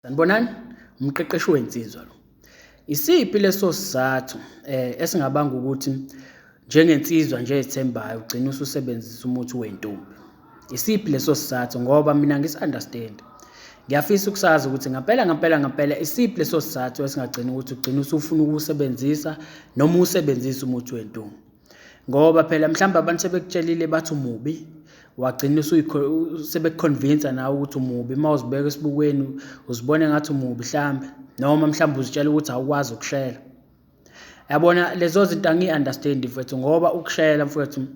Sanibonani, umqeqeshi wensizwa lo. Isiphi leso sizathu esingabanga ukuthi njengensizwa nje ezithembayo ugcine ususebenzisa umuthi wentombi? Isiphi leso sizathu ngoba mina ngisi-understand. Ngiyafisa ukusazi ukuthi ngampela ngampela ngampela isiphi leso sizathu esingagcina ukuthi ugcine usufuna ukuwusebenzisa noma usebenzise umuthi wentombi. Ngoba phela mhlawumbe abantu sebekutshelile bathi umubi, wagcina sebekukhonvinsa nawe ukuthi umubi. Uma uzibeka esibukweni uzibona engathi umubi hlambe noma mhlawumbe uzitshela ukuthi awukwazi ukushela. Yabona lezo zinto angiyi-understand-i mfwethu ngoba ukushela mfwethu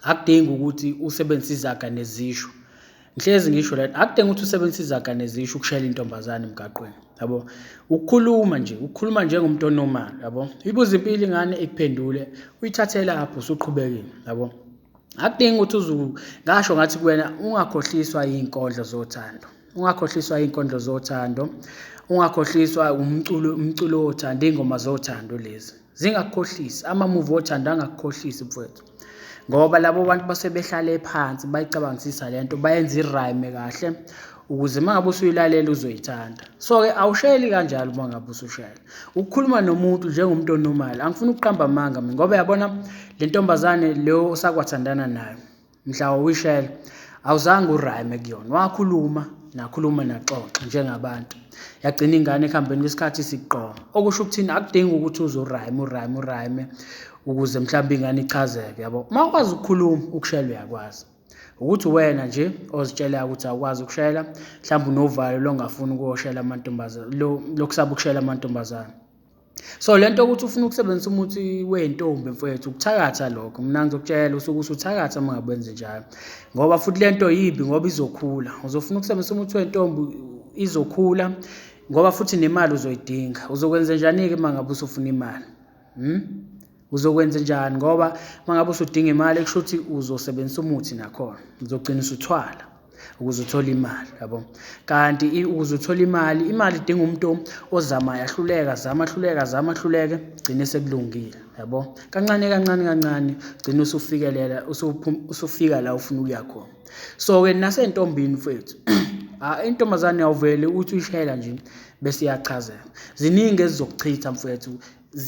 akudingi ukuthi usebenzise izaga nezisho. Ngihlezi ngisho lento, akudingi ukuthi usebenzise izaga nezisho ukushayela intombazane emgaqweni, yabo. Ukukhuluma nje, ukukhuluma njengomuntu onormal, yabo. Ibuze impilo ingane ikuphendule, uyithathe lapho usuqhubekile, yabo. Akudingi ukuthi uze ngasho ngathi kuwena ungakhohliswa iy'nkondlo zothando. Ungakhohliswa iy'nkondlo zothando, ungakhohliswa umculo, umculo wothando, iy'ngoma zothando lezi. Zingakukhohlisi, amamuvi othando angakukhohlisi mfowethu. Ngoba labo bantu base behlale phansi bayicabangisisa le nto, bayenza i-rhyme kahle ukuze uma ngabe usuyilalela uzoyithanda. So-ke awushayeli kanjalo uma ngabe usushayela. Ukukhuluma nomuntu njengomuntu onormal, angifuni ukuqamba amanga mina ngoba yabona le ntombazane leyo osakwathandana nayo Mhla wawishela awuzange urayime kuyona, wakhuluma nakhuluma naxoxa njengabantu. Yagcina ingane ekuhambeni kwesikhathi isikuqoma. Okusho ukuthini akudingi ukuthi uze urayime urayime urayime ukuze mhlawumbe ingane ichazeke yabo. Uma ukwazi ukukhuluma ukushela uyakwazi. Ukuthi wena nje ozitshelayo ukuthi awukwazi ukushela, mhlawumbe unovalo longafuni ukuyoshela amantombazane, lokusaba ukushela amantombazane. So le nto ukuthi ufuna ukusebenzisa umuthi wey'ntombi mfowethu ukuthakatha lokho. Mina ngizokutshela usuke usuthakatha uma ngabe wenze njalo. Ngoba futhi le nto yimbi ngoba izokhula. Uzofuna ukusebenzisa umuthi wey'ntombi izokhula ngoba futhi nemali uzoyidinga. Uzokwenze njani-ke uma ngabe usufuna imali? Hmm? Uzokwenza njani ngoba uma ngabe usudinga imali kusho ukuthi uzosebenzisa umuthi nakhona. Uzogcina usuthwala ukuze uthole imali yabo. Kanti ukuze uthole imali, imali idinga umuntu ozamayo ahluleke, azame ahluleke, azame ahluleke, gcine sekulungile yabo. Kancane kancane kancane gcine usufikelela usufika la ufuna ukuya khona. So-ke nasey'ntombini mfethu, intombazane awuvele uthi uyishayela nje bese iyachazeka. Ziningi ezizokuchitha mfethu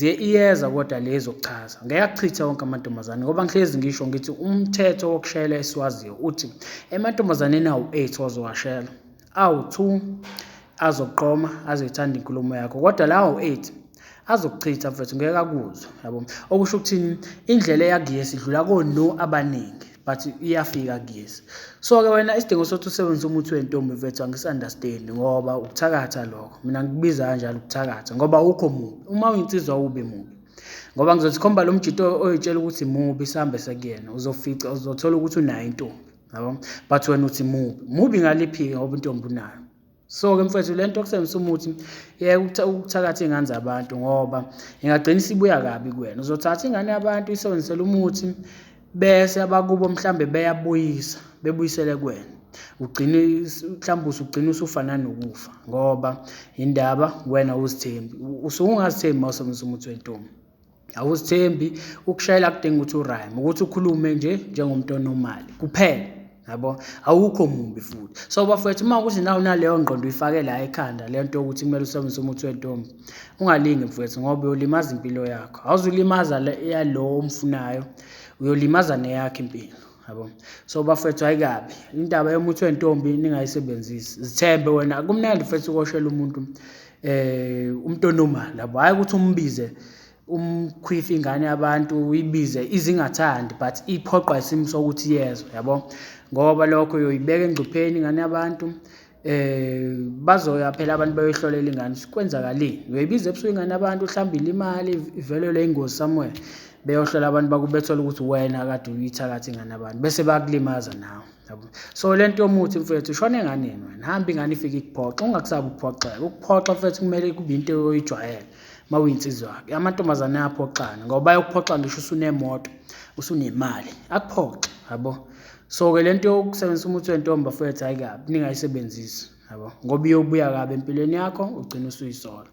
Iyeza kodwa le ezokuchaza. Ngeke akuchithe wonke amantombazane ngoba ngihlezi ngisho ngithi umthetho wokushela esiwaziyo uthi emantombazaneni awu-8 ozowashela, awu-2 azokuqoma azoyithanda inkulumo yakho kodwa lawo 8 azokuchitha mfethu ngeke akuzwe yabo. Okusho ukuthini indlela eya kuyesi idlula ko-no abaningi but iyafika kuyesi. So-ke wena isidingo sokuthi usebenzise umuthi wentombi mfethu angisi-understand ngoba ukuthakatha lokho. Mina ngikubiza kanjalo ukuthakatha ngoba awukho mubi. Uma uyinsizwa awubi mubi. Ngoba ngizothi khomba lo mjito oyitshela ukuthi mubi sihambe sekuyena uzofica uzothola ukuthi unayo intombi yabo. But wena uthi mubi. Mubi ngaliphi-ke ngoba intombi unayo. So-ke mfethu le nto yokusebenzisa umuthi yeka ukuthakatha iy'ngane zabantu ngoba ingagcina isibuya kabi kuwena. Uzothatha ingane yabantu uyisebenzisele umuthi bese abakubo mhlambe beyabuyisa bebuyisele kuwena. Ugcine mhlawumbe usugcina usufana nokufa ngoba indaba wena awuzithembi. Usuke ungazithembi uma usebenzisa umuthi wentombi. Awuzithembi, ukushayela akudingi ukuthi urayime, ukuthi ukhulume nje njengomuntu onomali kuphela yabo, awukho mubi futhi. So bafowethu uma ukuthi nawe unaleyo ngqondo uyifake la ekhanda le nto yokuthi kumele usebenzise umuthi wentombi, ungalingi mfowethu ngoba uyolimaza impilo yakho. Awuzulimaza yalo omfunayo, uyolimaza neyakho impilo yabo. So bafowethu hhayi kabi, indaba yomuthi wentombi ningayisebenzisi. Zithembe wena, kumnandi mfethu ukoshela umuntu umuntu onormal yabo, hhayi ukuthi umbize umkhwife ingane yabantu uyibize izingathandi but iphoqwa isimo sokuthi iyezwa yabo, ngoba lokho uyoyibeka engcupheni ingane yabantu. Bazoya phela abantu bayoyihlolela ingane ukuthi kwenzakaleni. Uyoyibiza ebusuku ingane yabantu mhlawumbe ilimale ivelelwe ingozi somewhere, beyohlola abantu bakubo bethole ukuthi uwena kade uyithakatha ingane yabantu bese bayakulimaza nawe. Yabo. So le nto yomuthi mfethu shona enganeni wena, hamba ingane ifike ikuphoxe, ungakusabi ukuphoxeka. Ukuphoxa mfethu kumele kube into oyijwayele uma uyinsizwa-ke. Amantombazane ayaphoxana ngoba bayokuphoxa ngisho usunemoto, usunemali, akuphoxe yabo. So-ke le nto yokusebenzisa umuthi wentombi bafowethu hhayi kabi, ningayisebenzisi yabo, ngoba iyobuya kabi empilweni yakho ugcine usuyisola.